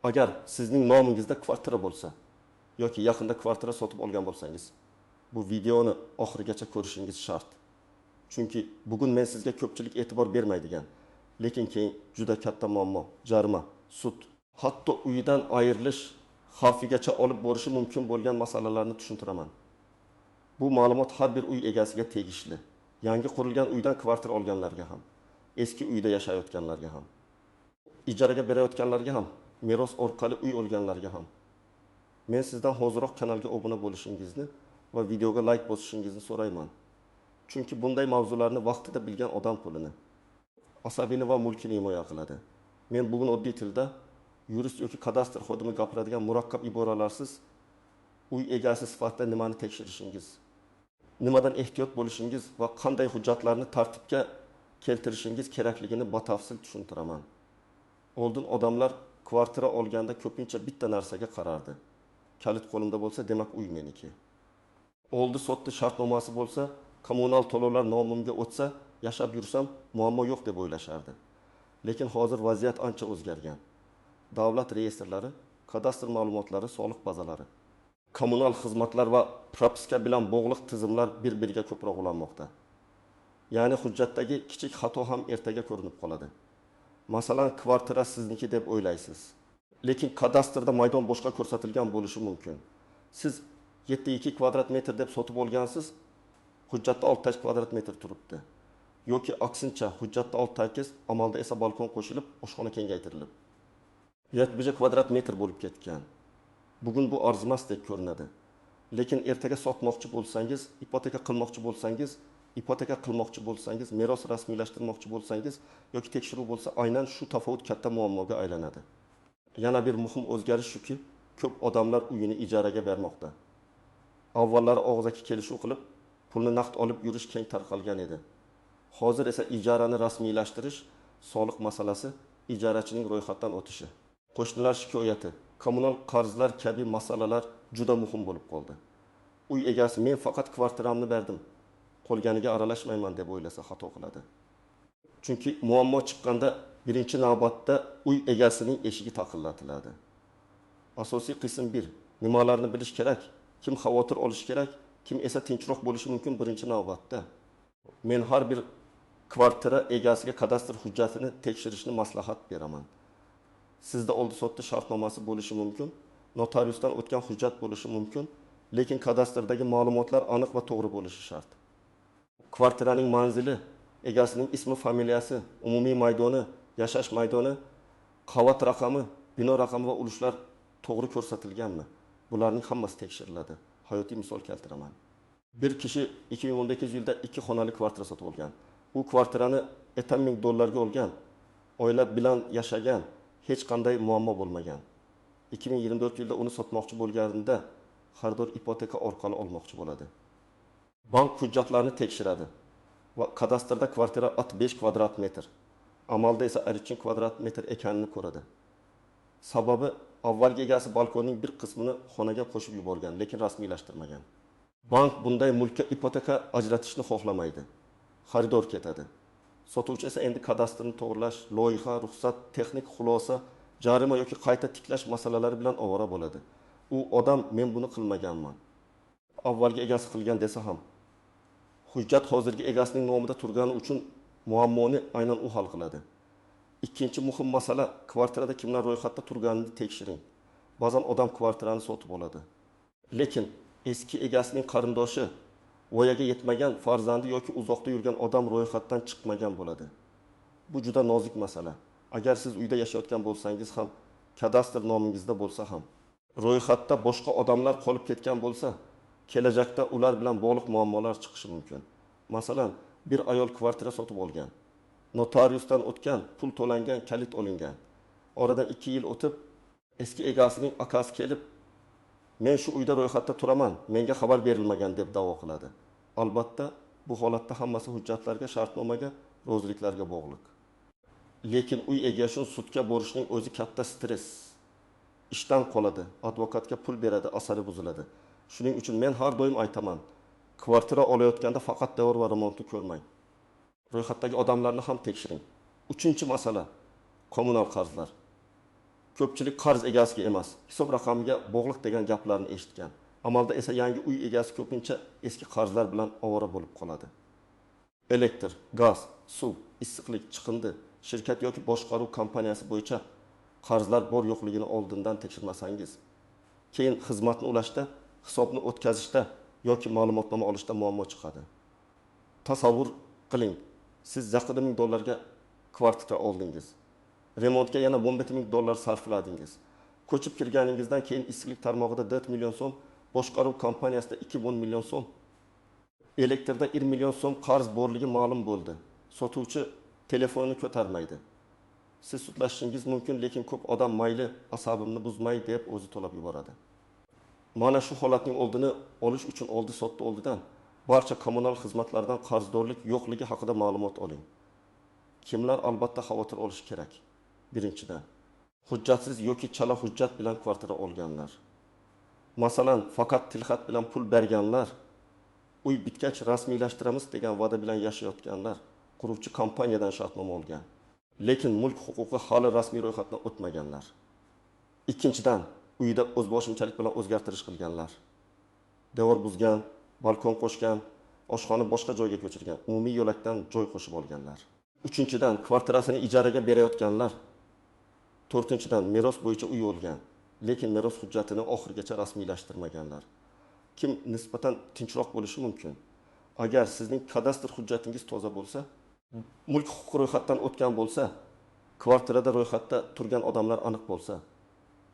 Agar sizning nomingizda kvartira bo'lsa yoki yaqinda kvartira sotib olgan bo'lsangiz, bu videoni oxirigacha ko'rishingiz shart. Chunki bugun men sizga ko'pchilik e'tibor bermaydigan, lekin keyin juda katta muammo, jarima, sud, hatto uyidan ayrilish xavfigacha olib borishi mumkin bo'lgan masalalarni tushuntiraman. Bu ma'lumot har bir uy egasiga tegishli. Yangi qurilgan uydan kvartira olganlarga ham, eski uyda yashayotganlarga ham, ijaraga berayotganlarga ham, meros orqali uy olganlarga ham. Men sizdan hoziroq kanalga obuna bo'lishingizni va videoga like bosishingizni so'rayman. Chunki bunday mavzularni vaqtida bilgan odam pulini, asabini va mulkini himoya qiladi. Men bugun oddiy tilda yurist yoki kadastr xodimi gapiradigan murakkab iboralarsiz uy egasi sifatida nimani tekshirishingiz, nimadan ehtiyot bo'lishingiz va qanday hujjatlarni tartibga keltirishingiz kerakligini batafsil tushuntiraman. Oldin odamlar kvartira olganda ko'pincha bitta narsaga qarardi. Kalit qo'limda bo'lsa, demak uy meniki. Oldi sotdi shartnomasi bo'lsa, kommunal to'lovlar nomimga o'tsa, yashab yursam muammo yo'q deb o'ylashardi. Lekin hozir vaziyat ancha o'zgargan. Davlat reyestrlari, kadastr ma'lumotlari, soliq bazalari, kommunal xizmatlar va propiska bilan bog'liq tizimlar bir-biriga ko'proq ulanmoqda. Ya'ni hujjatdagi kichik xato ham ertaga ko'rinib qoladi. Masalan, kvartira sizniki deb o'ylaysiz. Lekin kadastrda maydon boshqa ko'rsatilgan bo'lishi mumkin. Siz 7,2 kvadrat metr deb sotib olgansiz, hujjatda 6 kvadrat metr turibdi. Yoki aksincha, hujjatda 6, amalda esa balkon qo'shilib, oshxona kengaytirilib 70 kvadrat metr bo'lib ketgan. Bugun bu arzimasdek ko'rinadi. Lekin ertaga sotmoqchi bo'lsangiz, ipoteka qilmoqchi bo'lsangiz, meros rasmiylashtirmoqchi bo'lsangiz yoki tekshiruv bo'lsa, aynan shu tafovut katta muammoga aylanadi. Yana bir muhim o'zgarish shuki, ko'p odamlar uyini ijaraga bermoqda. Avvallari og'zaki kelishuv qilib, pulni naqd olib yurish keng tarqalgan edi. Hozir esa ijarani rasmiylashtirish, soliq masalasi, ijarachining ro'yxatdan o'tishi, qo'shnilar shikoyati, kommunal qarzlar kabi masalalar juda muhim bo'lib qoldi. Uy egasi men faqat kvartiramni berdim, qolganiga aralashmayman deb o'ylasa xato qiladi. Chunki muammo chiqqanda birinchi navbatda uy egasining eshigi taqillatiladi. Asosiy qism 1. Nimalarni bilish kerak, kim xavotir olishi kerak, kim esa tinchroq bo'lishi mumkin birinchi navbatda. Men har bir kvartira egasiga kadastr hujjatini tekshirishni maslahat beraman. Sizda oldi-sotdi shartnomasi bo'lishi mumkin, notariusdan o'tgan hujjat bo'lishi mumkin, lekin kadastrdagi ma'lumotlar aniq va to'g'ri bo'lishi shart. Kvartiraning manzili, egasining ismi, familiyasi, umumiy maydoni, yashash maydoni, qavat raqami, bino raqami va ulushlar to'g'ri ko'rsatilganmi? Bularning hammasi tekshiriladi. Hayotiy misol keltiraman. Bir kishi 2019-yilda 2 xonali kvartira sotib olgan. U kvartirani $1000 ga olgan, oila bilan yashagan, hech qanday muammo bo'lmagan. 2024-yilda uni sotmoqchi bo'lganida xaridor ipoteka orqali olmoqchi bo'ladi. Bank hujjatlarini tekshiradi va kadastrda kvartira 65 kvadrat metr, amalda esa 53 kvadrat metr ekanini ko'radi. Sababi avvalgi egasi balkonning bir qismini xonaga qo'shib yuborgan, lekin rasmiylashtirmagan. Bank bunday mulkka ipoteka ajratishni xohlamaydi. Xaridor ketadi. Sotuvchi esa endi kadastrni to'g'rilash, loyiha, ruxsat, texnik xulosa, jarima yoki qayta tiklash masalalari bilan ovora bo'ladi. U odam men buni qilmaganman, avvalgi egasi qilgan desa ham, hujjat hozirgi egasining nomida turgani uchun muammoni aynan u hal qiladi. Ikkinchi muhim masala, kvartirada kimlar ro'yxatda turganini tekshiring. Ba'zan odam kvartirani sotib oladi. Lekin eski egasining qarindoshi, voyaga yetmagan farzandi yoki uzoqda yurgan odam ro'yxatdan chiqmagan bo'ladi. Bu juda nozik masala. Agar siz uyda yashayotgan bo'lsangiz ham, kadastr nomingizda bo'lsa ham, ro'yxatda boshqa odamlar qolib ketgan bo'lsa, kelajakda ular bilan bog'liq muammolar chiqishi mumkin. Masalan, bir ayol kvartira sotib olgan, notariusdan o'tgan, pul to'langan, kalit olingan. Oradan 2 yil o'tib, eski egasining akasi kelib, men shu uyda ro'yxatda turaman, menga xabar berilmagan deb da'vo qiladi. Albatta, bu holatda hammasi hujjatlarga, shartnomaga, roziliklarga bog'liq. Lekin uy egasi sudga borishning o'zi katta stress. Ishdan qoladi, advokatga pul beradi, asari buziladi. Shuning uchun men har doim aytaman, kvartira olayotganda faqat devor va remontni ko'rmang. Ro'yxatdagi odamlarni ham tekshiring. Uchinchi masala, kommunal qarzlar. Ko'pchilik qarz egasiga emas, hisob raqamiga bog'liq degan gaplarni eshitgan. Amalda esa yangi uy egasi ko'pincha eski qarzlar bilan ovora bo'lib qoladi. Elektr, gaz, suv, issiqlik, chiqindi, shirkat yoki boshqaruv kompaniyasi bo'yicha qarzlar bor-yo'qligini oldindan tekshirmasangiz, keyin xizmatni ulashda, hisobni o'tkazishda yoki ma'lumotnoma olishda muammo chiqadi. Tasavvur qiling, siz yaqin ming dollarga kvartira oldingiz. Remontga yana 15 ming dollar sarfladingiz. Ko'chib kirganingizdan keyin issiqlik tarmog'ida 4 million so'm, boshqaruv kompaniyasida 2,5 million so'm, elektrda 1 million so'm qarz borligi ma'lum bo'ldi. Sotuvchi telefonni ko'tarmaydi. Siz sudlashishingiz mumkin, lekin ko'p odam mayli, asabimni buzmay deb o'zi to'lab yuboradi. Mana shu holatning oldini olish uchun oldi-sotdi oldidan barcha kommunal xizmatlardan qarzdorlik yo'qligi haqida ma'lumot oling. Kimlar albatta xavotir olishi kerak? Birinchidan, hujjatsiz yoki chala hujjat bilan kvartira olganlar. Masalan, faqat tilxat bilan pul berganlar, uy bitgach rasmiylashtiramiz degan va'da bilan yashayotganlar, quruvchi kompaniyadan shartnoma olgan, lekin mulk huquqi hali rasmiy ro'yxatdan o'tmaganlar. Ikkinchidan, uyda o'zboshimchalik bilan o'zgartirish qilganlar. Devor buzgan, balkon qo'shgan, oshxona boshqa joyga ko'chirgan, umumiy yo'lakdan joy qo'shib olganlar. Uchinchidan, kvartirasini ijaraga berayotganlar. To'rtinchidan, meros bo'yicha uy olgan, lekin meros hujjatini oxirigacha rasmiylashtirmaganlar. Kim nisbatan tinchroq bo'lishi mumkin? Agar sizning kadastr hujjatingiz toza bo'lsa, mulk huquqi ro'yxatdan o'tgan bo'lsa, kvartirada ro'yxatda turgan odamlar aniq bo'lsa,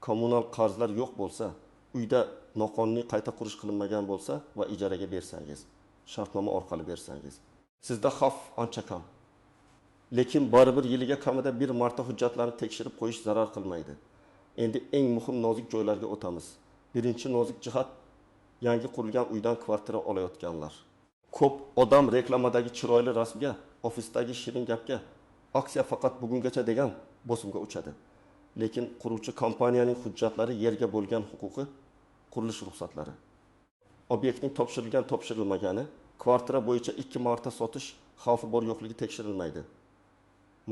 kommunal qarzlar yo'q bo'lsa, uyda noqonuniy qayta qurish qilinmagan bo'lsa va ijaraga bersangiz, shartnoma orqali bersangiz, sizda xavf ancha kam. Lekin baribir yiliga kamida bir marta hujjatlarni tekshirib qo'yish zarar qilmaydi. Endi eng muhim nozik joylarga o'tamiz. Birinchi nozik jihat yangi qurilgan uydan kvartira olayotganlar. Ko'p odam reklamadagi chiroyli rasmga, ofisdagi shirin gapga, aksiya faqat bugungacha degan bosimga uchadi. Lekin quruvchi kompaniyaning hujjatlari yerga bo'lgan huquqi, qurilish ruxsatlari, obyektning topshirilgan topshirilmagani, kvartira bo'yicha 2 marta sotish xavfi bor yo'qligi tekshirilmaydi.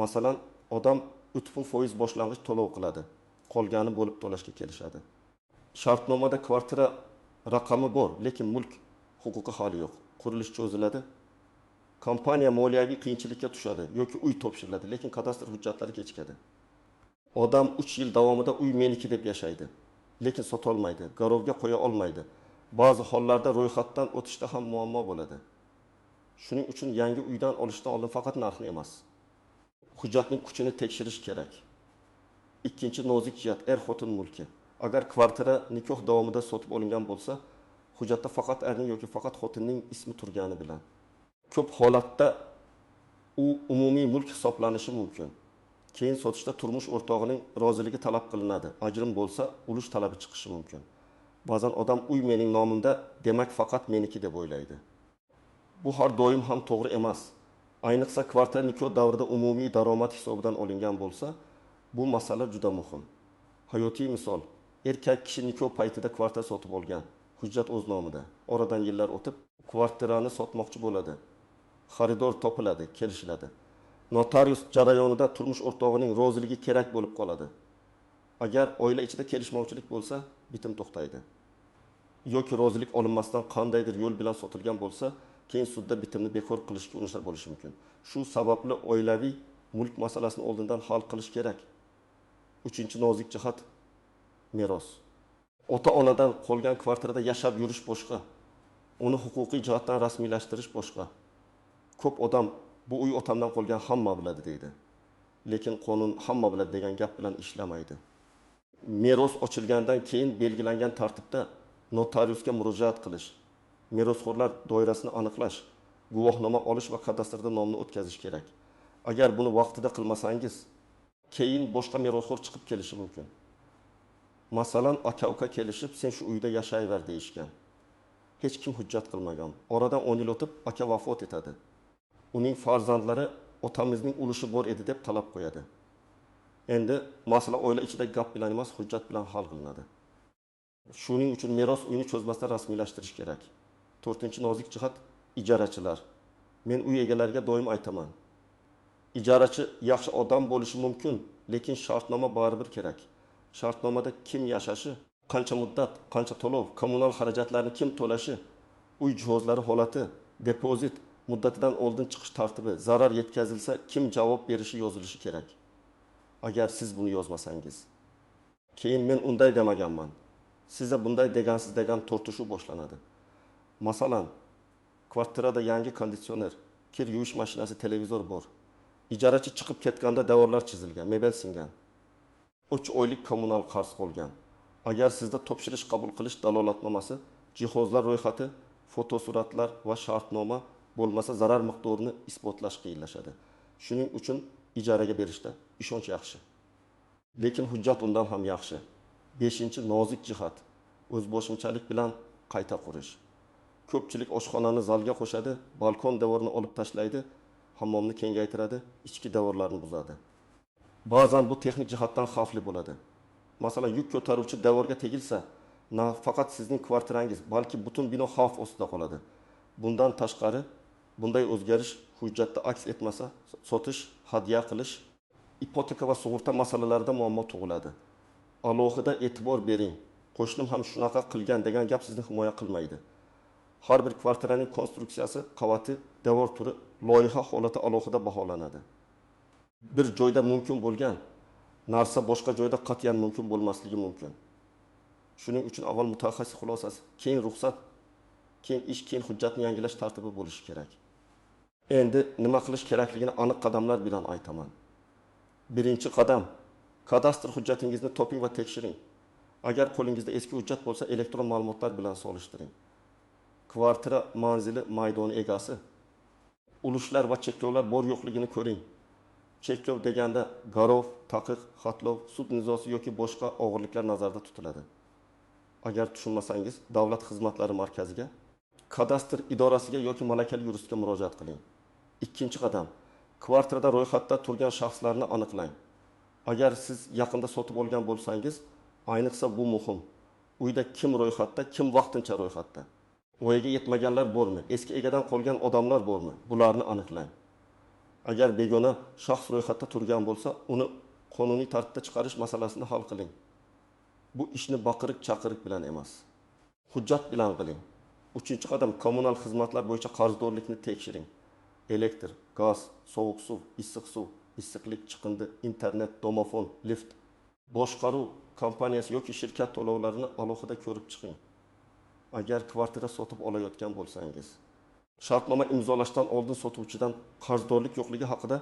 Masalan, odam 3% boshlang'ich to'lov qiladi, qolgani bo'lib to'lashga kelishadi. Shartnomada kvartira raqami bor, lekin mulk huquqi hali yo'q. Qurilish cho'ziladi. Kompaniya moliyaviy qiyinchilikka tushadi yoki uy topshiriladi, lekin kadastr hujjatlari kechikadi. Odam 3 yil davomida uy meniki deb yashaydi, lekin sota olmaydi, garovga qo'ya olmaydi. Ba'zi hollarda ro'yxatdan o'tishda ham muammo bo'ladi. Shuning uchun yangi uydan olishdan oldin faqat narxni emas, hujjatning kuchini tekshirish kerak. Ikkinchi nozik jihat er-xotin mulki. Agar kvartira nikoh davomida sotib olingan bo'lsa, hujjatda faqat erning yoki faqat xotinning ismi turgani bilan ko'p holatda u umumiy mulk hisoblanishi mumkin. Keyin sotishda turmush o'rtog'ining roziligi talab qilinadi. Ajrim bo'lsa, ulush talabi chiqishi mumkin. Ba'zan odam uy mening nomimda, demak faqat meniki deb o'ylaydi. Bu har doim ham to'g'ri emas. Ayniqsa kvartira nikoh davrida umumiy daromad hisobidan olingan bo'lsa, bu masala juda muhim. Hayotiy misol, erkak kishi nikoh paytida kvartira sotib olgan, hujjat o'z nomida. Oradan yillar o'tib, kvartirani sotmoqchi bo'ladi. Xaridor topiladi, kelishiladi. Notarius jarayonida turmush o'rtog'ining roziligi kerak bo'lib qoladi. Agar oila ichida kelishmovchilik bo'lsa, bitim to'xtaydi. Yoki rozilik olinmasdan qandaydir yo'l bilan sotilgan bo'lsa, keyin sudda bitimni bekor qilishga urinishlar bo'lishi mumkin. Shu sababli oilaviy mulk masalasini oldindan hal qilish kerak. Uchinchi nozik jihat meros. Ota-onadan qolgan kvartirada yashab yurish boshqa, uni huquqiy jihatdan rasmiylashtirish boshqa. Ko'p odam bu uy otamdan qolgan hamma biladi deydi. Lekin qonun hamma biladi degan gap bilan ishlamaydi. Meros ochilgandan keyin belgilangan tartibda notariusga murojaat qilish, merosxo'rlar doirasini aniqlash, guvohnoma olish va kadastrda nomni o'tkazish kerak. Agar buni vaqtida qilmasangiz, keyin boshqa merosxo'r chiqib kelishi mumkin. Masalan, aka-uka kelishib, sen shu uyda yashayver deyishgan. Hech kim hujjat qilmagan. Oradan 10 yil o'tib, aka vafot etadi. Uning farzandlari otamizning ulushi bor edi deb talab qo'yadi. Endi masala oila ichidagi gap bilan emas, hujjat bilan hal qilinadi. Shuning uchun meros uyni cho'zmasdan rasmiylashtirish kerak. To'rtinchi nozik jihat ijarachilar. Men uy egalariga doim aytaman. Ijarachi yaxshi odam bo'lishi mumkin, lekin shartnoma baribir kerak. Shartnomada kim yashashi, qancha muddat, qancha to'lov, kommunal xarajatlarni kim to'lashi, uy jihozlari holati, depozit, muddatidan oldin chiqish tartibi, zarar yetkazilsa kim javob berishi yozilishi kerak. Agar siz buni yozmasangiz, keyin men unday demaganman, siz bunday degansiz degan tortishuv boshlanadi. Masalan, kvartirada yangi konditsioner, kir yuvish mashinasi, televizor bor. Ijarachi chiqib ketganda devorlar chizilgan, mebel singan. 3 oylik kommunal qarz qolgan. Agar sizda topshirish qabul qilish dalolatnomasi, jihozlar ro'yxati, fotosuratlar va shartnoma bo'lmasa, zarar miqdorini isbotlash qiyinlashadi. Shuning uchun ijaraga berishda ishonch yaxshi. Lekin hujjat undan ham yaxshi. 5. Nozik jihat o'zboshimchalik bilan qayta qurish. Ko'pchilik oshxonani zalga qo'shadi, balkon devorini olib tashlaydi, hammomni kengaytiradi, ichki devorlarni buzadi. Ba'zan bu texnik jihatdan xavfli bo'ladi. Masalan, yuk ko'taruvchi devorga tegilsa, nafaqat sizning kvartirangiz, balki butun bino xavf ostida qoladi. Bundan tashqari, bunday o'zgarish hujjatda aks etmasa, sotish, hadya qilish, ipoteka va sug'urta masalalarida muammo tug'iladi. Alohida e'tibor bering. Qo'shnim ham shunaqa qilgan degan gap sizni himoya qilmaydi. Har bir kvartiraning konstruksiyasi, qavati, devor turi, loyiha holati alohida baholanadi. Bir joyda mumkin bo'lgan narsa boshqa joyda qat'iyan mumkin bo'lmasligi mumkin. Shuning uchun avval mutaxassis xulosasi, keyin ruxsat, keyin ish, keyin hujjatni yangilash tartibi bo'lishi kerak. Endi nima qilish kerakligini aniq qadamlar bilan aytaman. Birinchi qadam, kadastr hujjatingizni toping va tekshiring. Agar qo'lingizda eski hujjat bo'lsa, elektron ma'lumotlar bilan solishtiring. Kvartira manzili maydoni egasi, ulushlar va cheklovlar bor yo'qligini ko'ring. Cheklov deganda garov, taqiq, xatlov, sud nizosi yoki boshqa og'irliklar nazarda tutiladi. Agar tushunmasangiz, davlat xizmatlari markaziga, kadastr idorasiga yoki malakali yuristga murojaat qiling. Ikkinchi qadam, kvartirada ro'yxatda turgan shaxslarni aniqlang. Agar siz yaqinda sotib olgan bo'lsangiz, ayniqsa bu muhim. Uyda kim ro'yxatda, kim vaqtincha ro'yxatda? Voyaga yetmaganlar bormi? Eski egadan qolgan odamlar bormi? Bularni aniqlang. Agar begona shaxs ro'yxatda turgan bo'lsa, uni qonuniy tartibda chiqarish masalasini hal qiling. Bu ishni baqiriq-chaqiriq bilan emas, hujjat bilan qiling. Uchinchi qadam, kommunal xizmatlar bo'yicha qarzdorlikni tekshiring. Elektr, gaz, sovuq suv, issiq suv, issiqlik, chiqindi, internet, domofon, lift, boshqaruv kompaniyasi yoki shirkat to'lovlarini alohida ko'rib chiqing. Agar kvartira sotib olayotgan bo'lsangiz, shartnoma imzolashdan oldin sotuvchidan qarzdorlik yo'qligi haqida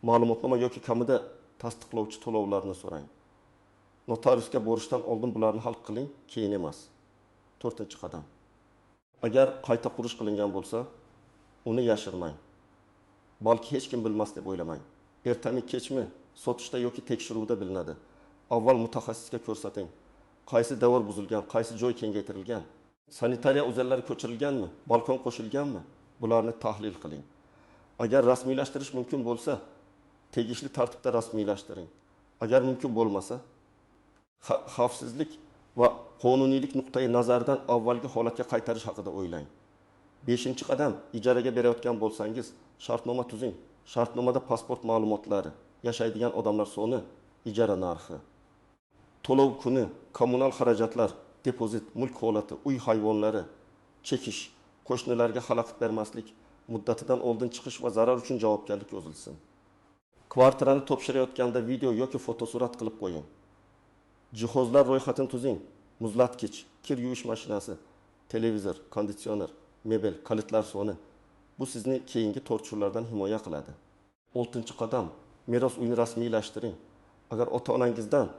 ma'lumotnoma yoki kamida tasdiqlovchi to'lovlarni so'rang. Notariusga borishdan oldin bularni hal qiling, keyin emas. To'rtinchi qadam. Agar qayta qurish qilingan bo'lsa, uni yashirmang. Balki hech kim bilmas deb o'ylamang. Ertami kechmi sotishda yoki tekshiruvda bilinadi. Avval mutaxassisga ko'rsating. Qaysi devor buzilgan, qaysi joy kengaytirilgan, sanitariya uzallari ko'chirilganmi, balkon qo'shilganmi? Bularni tahlil qiling. Agar rasmiylashtirish mumkin bo'lsa, tegishli tartibda rasmiylashtiring. Agar mumkin bo'lmasa, xavfsizlik va qonuniylik nuqtai nazaridan avvalgi holatga qaytarish haqida o'ylang. 5-qadam, ijaraga berayotgan bo'lsangiz, shartnoma tuzing. Shartnomada pasport ma'lumotlari, yashaydigan odamlar soni, ijara narxi, to'lov kuni, kommunal xarajatlar, depozit, mulk holati, uy hayvonlari, chekish, qo'shnilarga xalaqit bermaslik, muddatidan oldin chiqish va zarar uchun javobgarlik yozilsin. Kvartirani topshirayotganda video yoki fotosurat qilib qo'ying. Jihozlar ro'yxatini tuzing. Muzlatgich, kir yuvish mashinasi, televizor, konditsioner, mebel, kalitlar soni. Bu sizni keyingi tortishuvlardan himoya qiladi. 6-qadam, meros uyni rasmiylashtiring. Agar ota-onangizdan,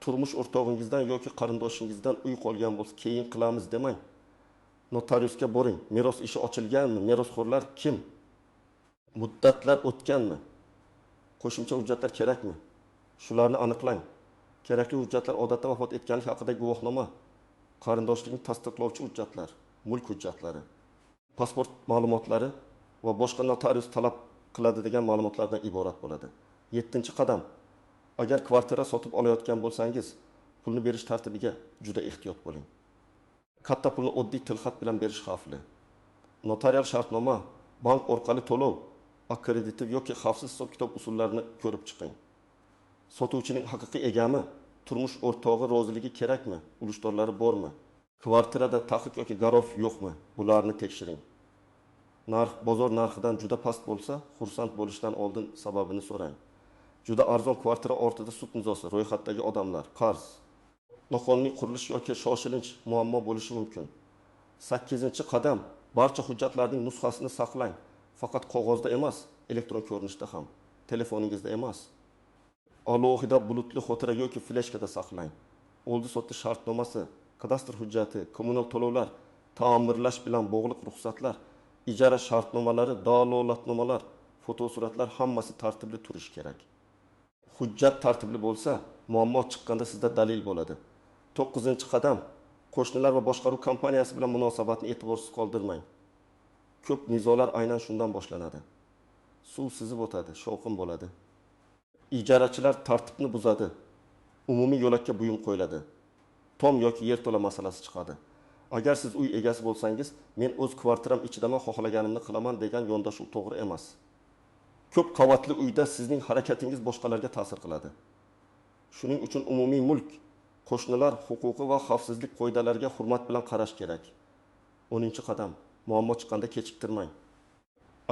turmush o'rtog'ingizdan yoki qarindoshingizdan uy qolgan bo'lsa, keyin qilamiz demang. Notariusga boring. Meros ishi ochilganmi? Merosxo'rlar kim? Muddatlar o'tganmi? Qo'shimcha hujjatlar kerakmi? Shularni aniqlang. Kerakli hujjatlar odatda vafot etganlik haqidagi guvohnoma, qarindoshlikni tasdiqlovchi hujjatlar, mulk hujjatlari, pasport ma'lumotlari va boshqa notarius talab qiladi degan ma'lumotlardan iborat bo'ladi. 7-qadam. Agar kvartira sotib olayotgan bo'lsangiz, pulni berish tartibiga juda ehtiyot bo'ling. Katta pulni oddiy tilxat bilan berish xavfli. Notarial shartnoma, bank orqali to'lov, akkreditiv yoki xavfsiz hisob-kitob usullarini ko'rib chiqing. Sotuvchining haqiqiy egami, Turmush o'rtog'i roziligi kerakmi? Ulushdorlari bormi? Kvartirada taqiq yoki garov yo'qmi? Bularni tekshiring. Narx bozor narxidan juda past bo'lsa, xursand bo'lishdan oldin sababini so'rang. Juda arzon kvartira ortida sud nizosi, ro'yxatdagi odamlar, qarz, noqonuniy qurilish yoki shoshilinch muammo bo'lishi mumkin. Sakkizinchi qadam: barcha hujjatlarning nusxasini saqlang. Faqat qog'ozda emas, elektron ko'rinishda ham. Telefoningizda emas. Alohida bulutli xotira yoki fleshkada saqlang. Oldi-sotdi shartnomasi, kadastr hujjati, kommunal to'lovlar, ta'mirlash bilan bog'liq ruxsatlar, ijara shartnomalari, dalolatnomalar, fotosuratlar, hammasi tartibli turishi kerak. Hujjat tartibli bo'lsa, muammo chiqqanda sizda dalil bo'ladi. To'qqizinchi qadam: qo'shnilar va boshqaruv kompaniyasi bilan munosabatni e'tiborsiz qoldirmang. Ko'p nizolar aynan shundan boshlanadi. Suv sizib o'tadi, shovqin bo'ladi. Ijarachilar tartibni buzadi. Umumiy yo'lakka buyum qo'yiladi. Tom yoki yerto'la masalasi chiqadi. Agar siz uy egasi bo'lsangiz, men o'z kvartiram ichidaman, xohlaganimni qilaman degan yondashuv to'g'ri emas. Ko'p qavatli uyda sizning harakatingiz boshqalarga ta'sir qiladi. Shuning uchun umumiy mulk, qo'shnilar huquqi va xavfsizlik qoidalariga hurmat bilan qarash kerak. 10-qadam: muammo chiqqanda kechiktirmang.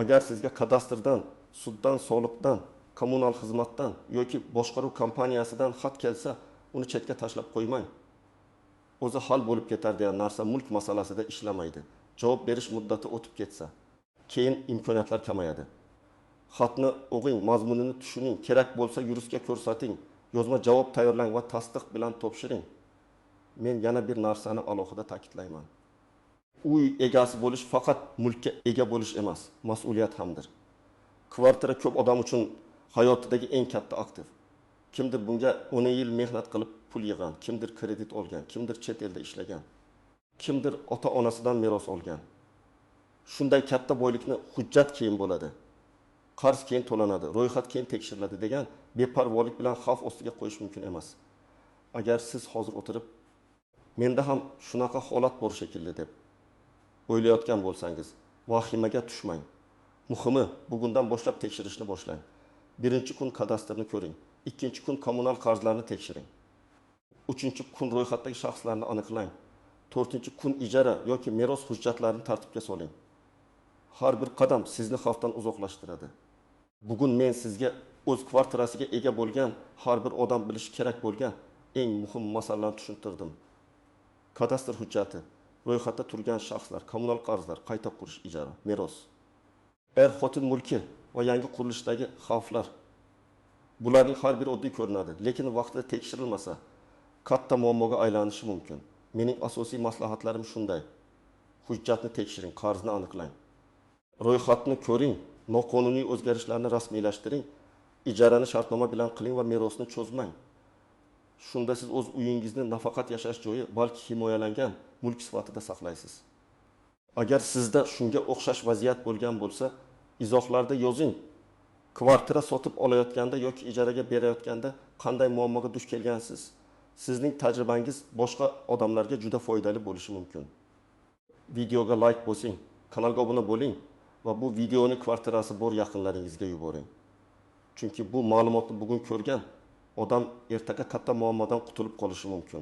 Agar sizga kadastrdan, suddan, soliqdan, kommunal xizmatdan yoki boshqaruv kompaniyasidan xat kelsa, uni chetga tashlab qo'ymang. O'zi hal bo'lib ketar degan narsa mulk masalasida ishlamaydi. Javob berish muddati o'tib ketsa, keyin imkoniyatlar kamayadi. Xatni o'qing, mazmunini tushuning, kerak bo'lsa yuristga ko'rsating, yozma javob tayyorlang va tasdiq bilan topshiring. Men yana bir narsani alohida ta'kidlayman. Uy egasi bo'lish faqat mulkka ega bo'lish emas, mas'uliyat hamdir. Kvartira ko'p odam uchun hayotidagi eng katta aktiv. Kimdir bunga 10 yil mehnat qilib pul yig'gan, kimdir kredit olgan, kimdir chet elda ishlagan, kimdir ota-onasidan meros olgan. Shunday katta boylikni hujjat keyin bo'ladi, qarz keyin to'lanadi, ro'yxat keyin tekshiriladi degan beparvolik bilan xavf ostiga qo'yish mumkin emas. Agar siz hozir o'tirib, menda ham shunaqa holat bor shekilli deb o'ylayotgan bo'lsangiz, vahimaga tushmang. Muhimi, bugundan boshlab tekshirishni boshlang. Birinchi kun kadastrni ko'ring, ikkinchi kun kommunal qarzlarni tekshiring. Uchinchi kun ro'yxatdagi shaxslarni aniqlang. To'rtinchi kun ijara yoki meros hujjatlarini tartibga soling. Har bir qadam sizni xavfdan uzoqlashtiradi. Bugun men sizga o'z kvartirasiga ega bo'lgan har bir odam bilishi kerak bo'lgan eng muhim masalalarni tushuntirdim. Kadastr hujjati, ro'yxatda turgan shaxslar, kommunal qarzlar, qayta qurish, ijara, meros, er-xotin mulki va yangi qurilishdagi xavflar. Bularning har biri oddiy ko'rinadi, lekin vaqtida tekshirilmasa katta muammoga aylanishi mumkin. Mening asosiy maslahatlarim shunday: hujjatni tekshiring, qarzni aniqlang, ro'yxatni ko'ring, noqonuniy o'zgarishlarni rasmiylashtiring, ijarani shartnoma bilan qiling va merosni cho'zmang. Shunda siz o'z uyingizni nafaqat yashash joyi, balki himoyalangan mulk sifatida saqlaysiz. Agar sizda shunga o'xshash vaziyat bo'lgan bo'lsa, izohlarda yozing. Kvartira sotib olayotganda yoki ijaraga berayotganda qanday muammoga duch kelgansiz? Sizning tajribangiz boshqa odamlarga juda foydali bo'lishi mumkin. Videoga like bosing, kanalga obuna bo'ling va bu videoni kvartirasi bor yaqinlaringizga yuboring. Chunki bu ma'lumotni bugun ko'rgan odam ertaga katta muammodan qutulib qolishi mumkin.